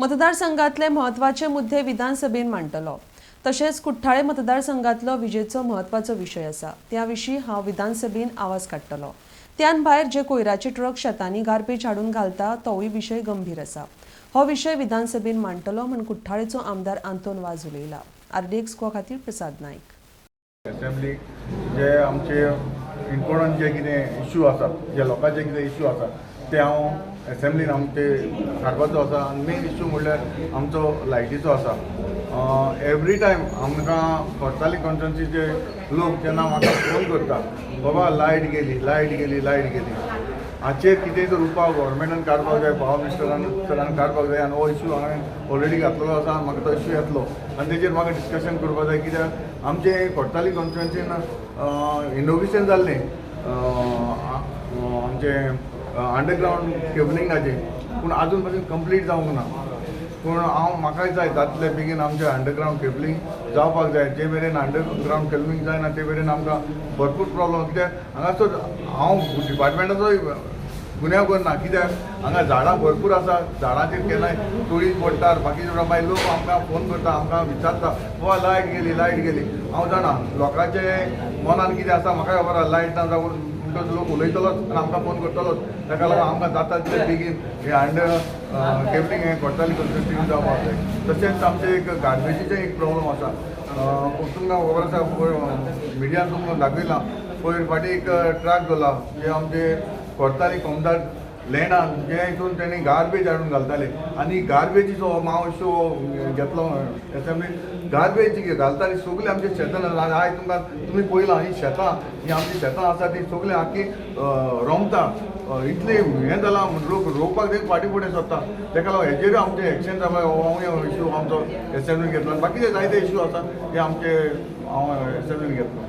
मतदारसंघातले म्हत्वाचे मुद्दे विधानसभेन मांडटलो. तशेंच कुठ्ठाळे मतदारसंघातलो विजेचो म्हत्वाचो विशय आसा, त्या विशीं हांव विधानसभेन आवाज काडटलो. त्यान भायर जे कोयराचे ट्रक शेतांनी गार्बेज हाडून घालता तोवूय विशय गंभीर आसा. हो विशय विधानसभेन मांडटलो म्हण कुठ्ठाळेचो आमदार आंतोन वाज उलयला. आरडीएक्स गोवा खातीर प्रसाद नायक. असेंब्लीक जे आमचे इम्पॉर्टंट जे कितें इश्यू आसात, जे लोकांचे कितें इश्यू आसात, ते हांव एसेंब्लीन आमचे काडपाचो आसा. आनी मेन इश्यू म्हणल्यार आमचो लायटीचो आसा. एवरी टायम आमकां कोर्ताली कॉन्स्टिट्युन्सीचे लोक जेन्ना म्हाका फोन करता, बाबा लायट गेली, लायट गेली, लायट गेली. हाचेर कितें तर उपाय गव्हर्मेंटान काडपाक जाय, पावर मिनिस्टरान सरान काडपाक जाय. आनी हो इश्यू हांवें ऑलरेडी घातलेलो आसा आनी म्हाका तो इश्यू येतलो आनी तेजेर म्हाका डिस्कशन करपाक जाय, कित्याक आमचे कोर्ताली कॉन्स्टिट्युन्सीन इनोग्रेशन जाल्लें आमचें अंडरग्रावंड केबलिंगाचें, पूण आजून पासून कंप्लीट जावंक ना. पूण हांव म्हाकाय जाय जातले बेगीन आमचें अंडरग्रावंड केबलिंग जावपाक जाय. जे मेरेन अंडरग्रावंड केबलिंग जायना ते मेरेन आमकां भरपूर प्रॉब्लम, कित्याक हांगासर हांव डिपार्टमेंटाचोय गुन्यांव करना, कित्याक हांगा झाडां भरपूर आसा. झाडांचेर केन्नाय तोळी पडटात, बाकीचे. मागीर लोक आमकां फोन करता, आमकां विचारता, बाबा लायट गेली, लायट गेली. हांव जाणा लोकांचे मनान कितें आसा, म्हाका खबर आसा. लायट ना जावन म्हणटच लोक उलयतलोच आनी आमकां फोन करतलोच. ताका लागून आमकां जाता तितले बेगीन हे अंडर केबलिंग हें कोर्ताली कॉन्स्टिट्युन्सीन जावपाक जाय. तशेंच आमचें एक गार्बेजीचें एक प्रॉब्लम आसा. तुमकां खबर आसा, मिडियान तुमकां दाखयलां, पयर फाटीं एक ट्रक जाला जे आमचे कोर्ताली कोमदार लँडान, जे हितून तेणी गार्बेज हाडून घालताले. आनी गार्बेजीचो हांव इश्यू घेतलो एसेंब्ली. गार्बेज घालताली सगळी आमच्या शेतान. आयज तुमकां तुमी पळयलां, ही शेतां, ही आमची शेतां आसा ती सगळीं आख्खी रोमता. इतलें हें जालां, लोक रोवपाक ते फाटीं फुडें सरता. ताका लागून हेजेरूय आमचें एक्शन जावपाक, हो इश्यू आमचो एसेंब्लीन घेतलो. आनी बाकीचे जायते इश्यू आसा ते आमचे हांव एसेंब्लीन घेतलो.